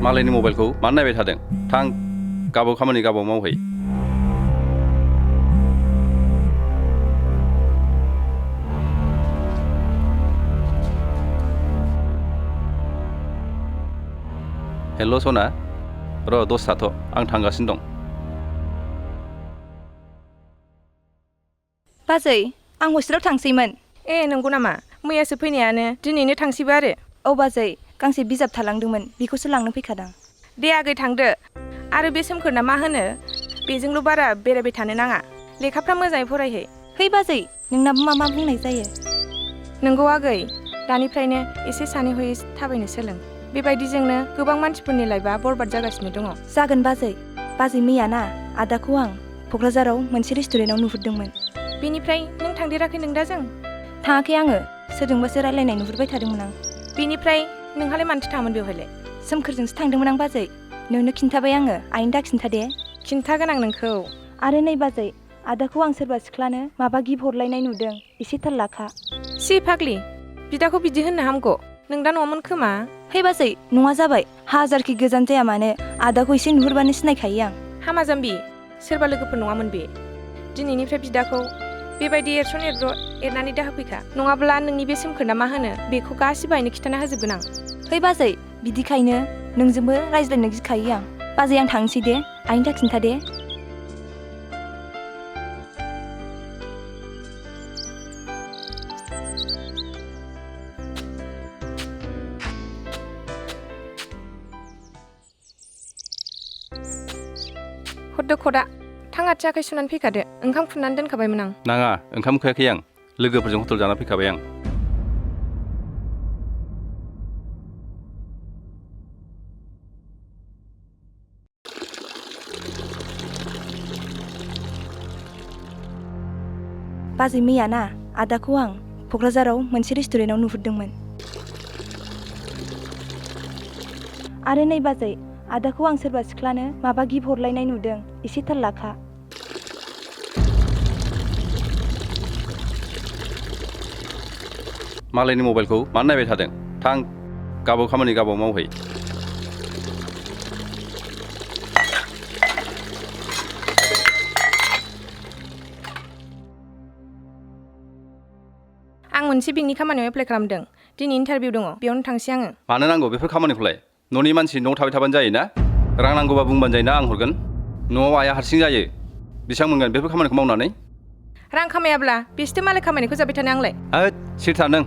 मालायनि मबाइलखौ मानो नायबाय थादों थां गाबाव खामानि गाबाव मावहै हेल' सना र' दसे थाथ' आं थांगासिनो दं बाजै आं हस्टेलाव थांसैमोन ए नंगौ नामा मैयासो फैनायानो दिनैनो थांसैबो आरो औ बाजै गांसे बिजाब थालांदोंमोन बेखौसो लांनो फैखादां दे आगै थांदो आरो बे सोमखोरना मा होनो बेजोंल' बारा बेरायबाय थानो नाङा लेखाफ्रा मोजाङै फरायहै है बाजै नोंनाबो मा बुंनाय जायो नंगौ आगै दानिफ्रायनो एसे सानै हयै थाबायनो सोलों बेबायदिजोंनो गोबां मानसिफोरनि लाइफआ बरबाद जागासिनो दङ जागोन बाजै मैया ना आदाखौ आं क'क्राझाराव मोनसे रेस्टुरेन्टाव नुहुरदोंमोन बेनिफ्राय नों थांदेराखै नोंदाजों थाङाखै आङो सोरजोंबासो रायलायनाय नुहुरबाय थादोंमोन आं बेनिफ्राय नोंहालाय मानोथो थाङामोन बेवहायलाय सोमखोरजोंसो थांदोंमोन आं बाजै नोंनो खिन्थाबाय आङो आइनो दा खिन्था दे खिन्थागोन आं नोंखौ आरो नै बाजै आदाखौ आं सोरबा सिख्लानो माबा गिफ्ट हरलायनाय नुदों एसे थाल लाखा सि फाग्लि बिदाखौ बिदि होननो हामगौ नों दा न'आवमोन खोमा है बाजै नङा जाबाय हाजारखि गोजान जाया मानो आदाखौ एसे नुहुरबानो सिनायखायो आं हामा जाम्बि सोरबा लोगोफोर नङामोन बे दिनैनिफ्राय बिदाखौ बेबायदि एरसन एरनानै दाहोफैखा नङाब्ला नोंनि बे सोमखोरना मा होनो बेखौ गासिबो आइनो खिन्थाना होजोबगोन आं है बाजै बिदिखायनो नोंजोंबो रायज्लायनो गिखायो आं बाजै आं थांसै दे आइनि दा खिन्था दे हरदो खदा थां आथिं आखाइ सुनानै फैखादो ओंखाम खुरनानै दोनखाबायमोन आं नाङा ओंखाम उखैयाखै आं लोगोफोरजों हटेल जाना फैखाबाय आं बाजै मैया ना आदाखौ आं क'क्राझाराव मोनसे रेस्टुरेन्टाव नुहुरदोंमोन आरो नै बाजै आदाखौ आं सोरबा सिख्लानो माबा गिफ्ट हरलायनाय नुदों एसे थाल लाखा मालायनि मबाइलखौ मानो नायबाय थादों थां गाबाव खामानि गाबाव मावहै आं मोनसे बेंकनि खामानियाव एप्लाइ खालामदों दिनै इन्टारभिउ दङ बेयावनो थांसै आङो मानो नांगौ बेफोर खामानिखौलाय न'नि मानसि न'आव थाबाय थाबानो जायोना रां नांगौबा बुंबानो जायोना आं हरगोन न'आव आइया हारसिं जायो बेसेबां मोनगोन बेफोर खामानिखौ मावनानै रां खामायाब्ला बेसोथो मालाय खामानिखौ जाबाय थानो आंलाय होद सिरिथा नों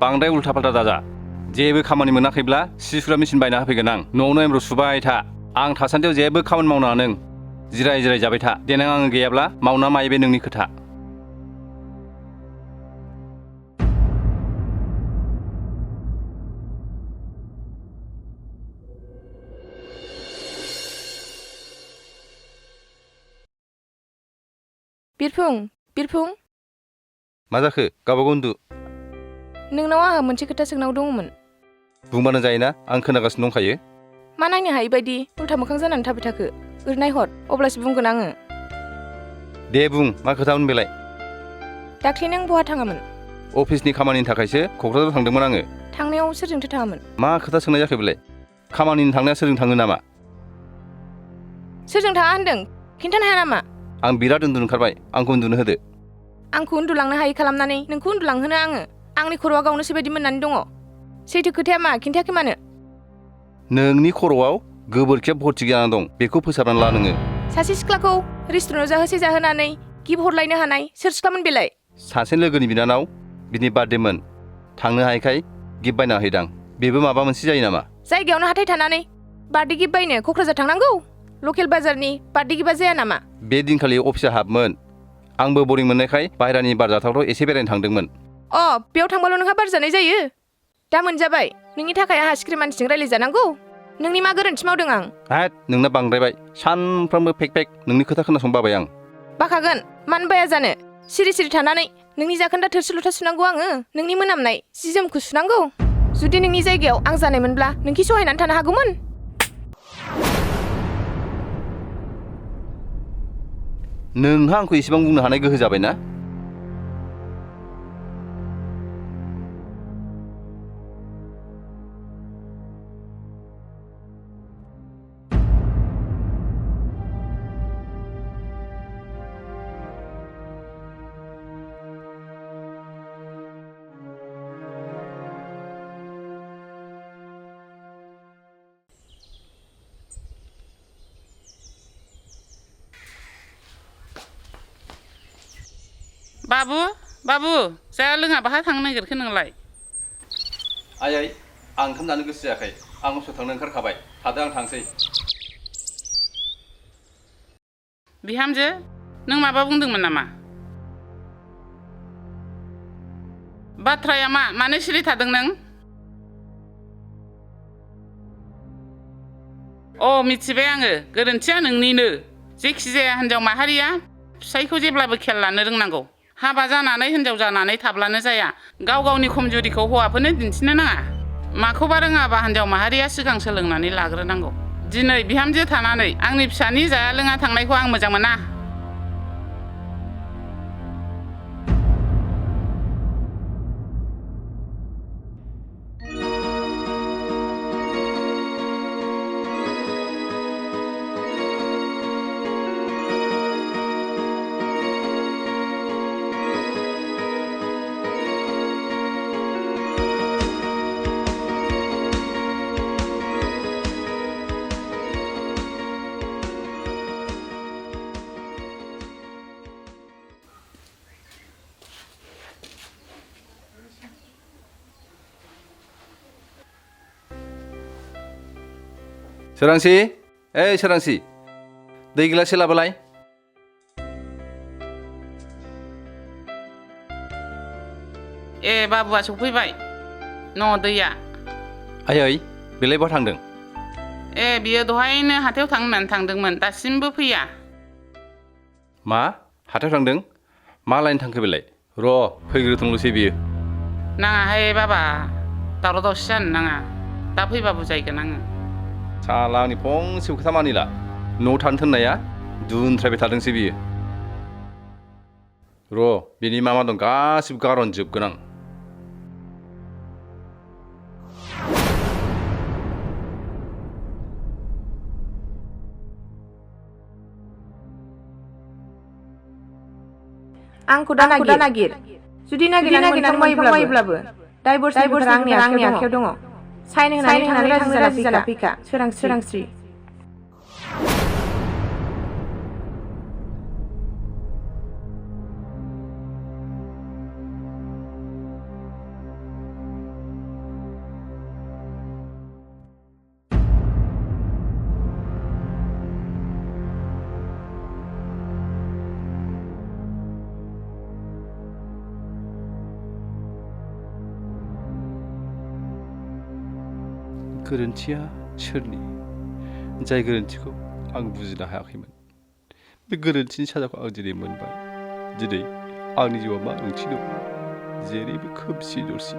बांद्राय उल्था फाल्था दाजा जेबो खामानि मोनाखैब्ला सि सुग्रा मेचिन बायना होफैगोन आं न'आवनो एमब्र' सुबाय था आं थासान्दियाव जेबो खामानि मावनाङा नों जिराय जाबाय था देनां आङो गैयाब्ला मावना मायो बे नोंनि खोथा बिरफुं मा जाखो गावबागाव उन्दु नोंनाव आंहा मोनसे खोथा सोंनांगौ दङमोन बुंबानो जायोना आं खोनागासिनो दंखायो मा नायनो हायि बायदि उल्था मोखां जानानै थाबाय थाखो ओरैनाय हर अब्लासो बुंगोन आङो दे बुं मा खोथामोन बेलाय दाख्लि नों बहा थाङामोन अफिसनि खामानिनि थाखायसो क'क्राझाराव थांदोंमोन आङो थांनायाव सोरजोंथो थाङामोन मा खोथा सोंनाय जाखो बेलाय खामानिनि थांनाया सोरजों थाङो नामा सोरजों थाङा होनदों खिन्थानो हाया नामा आं बिराद उन्दुनो ओंखारबाय आंखौ उन्दुनो होदो आंखौ उन्दुलांनो हायि खालामनानै नोंखौ उन्दुलांहोनो आङो आंनि खर'आ गावनोसो बायदि मोननानै दङ सैथो खोथाया मा खिन्थायाखै मानो नोंनि खर'आव गोबोरखिया भर्ति जाना दं बेखौ फोसाबनानै ला नोङो सासे सिख्लाखौ रेस्टुरेन्टाव जाहोसे जाहोनानै गिफ्ट हरलायनो हानाय सोर सिख्लामोन बेलाय सासे लोगोनि बिनानाव बिनि बार्थडेमोन थांनो हायैखाय गिफ्ट बायना हैदां बेबो माबा मोनसे जायो नामा जायगायावनो हाथाय थानानै बार्थडे गिफ्ट बायनो क'क्राझार थांनांगौ लकेल बाजारनि बार्थडे गिफ्टआ जाया नामा बे दिनखालि अफिसा हाबमोन आंबो बरिं मोननायखाय बाहेरानि बार जाथावथाव एसे बेरायनो थांदोंमोन बेयाव थांबाल' नोंहा बार जानाय जायो दा मोनजाबाय नोंनि थाखाय आंहा सिख्रि मानसिजों रायज्लायजानांगौ नोंनि मा गोरोन्थि मावदों आं हाट नोंना बांद्रायबाय सानफ्रामबो फेक नोंनि खोथा खोनासं बाबाय आं बाखागोन मानो बाया जानो सिरि सिरि थानानै नोंनि जाखोन्दा थोरसि लथा सुनांगौ आङो नोंनि मोनामनाय जि जोमखौ सुनांगौ जुदि नोंनि जायगायाव आं जानायमोनब्ला नोंखि सहायनानै थानो हागौमोन नोंहा आंखौ एसेबां बुंनो हानाय गोहो जाबायना बाबु बाबु जाया लोङा बाहा थांनो नागिरखो नोंलाय आयै आं ओंखाम जानो गोसो जायाखै आं अफिसाव थांनो ओंखारखाबाय थादो आं थांसै बिहामजो नों माबा बुंदोंमोन नामा बाथ्राया मानो सिरि थादों नों अ मिथिबाय आङो गोरोन्थिया नोंनिनो जेखिजाया हिनजाव माहारिया फिसायखौ जेब्लाबो खेल लानो रोंनांगौ हाबा जानानै हिनजाव जानानै थाब्लानो जाया गाव गावनि खमजुरिखौ हौवाफोरनो दिन्थिनो नाङा माखौबा रोङाबा हिनजाव माहारिया सिगां सोलोंनानै लाग्रोनांगौ दिनै बिहामजो थानानै आंनि फिसानि जाया लोङा थांनायखौ आं मोजां मोना सोरांसि ओइ सोरांसि दै गिलाससे लाबोलाय ए बाबुआ सफैबाय न' दैया आयै बेलाय बहा थांदों ए बियो दहायनो हाथायाव थांनो होननानै थांदोंमोन दासिमबो फैया मा हाथायाव थांदों मा लायनो थांखो बेलाय र' फैग्रोथोंल'सै बियो नाङाहाय बाबा दावराव दावसि जानो नाङा दा फैबा बुजायगोन आङो साला आंनि फंसेबो खोथा मानिला न'आव थानो थोननाया दुनथ्रायबाय थादोंसै बियो र' बिनि मा दं गासिबो गारनजोबगोन आं आंखौ दा नागिर जुदि नागिरनानै मोनफ्लांबायोब्लाबो डाइभर्स आंनि आखायाव दङ साइन होनानै थांनो राजि जाला फैखा सोरांस्रि गोरोन्थिया सोरनि जाय गोरोन्थिखौ आं बुजिनो हायाखैमोन बे गोरोन्थिनि साजाखौ आं दिनै मोनबाय दिनै आंनि जिउआव मा ओंथि दं जेरैबो खोमसि दरसि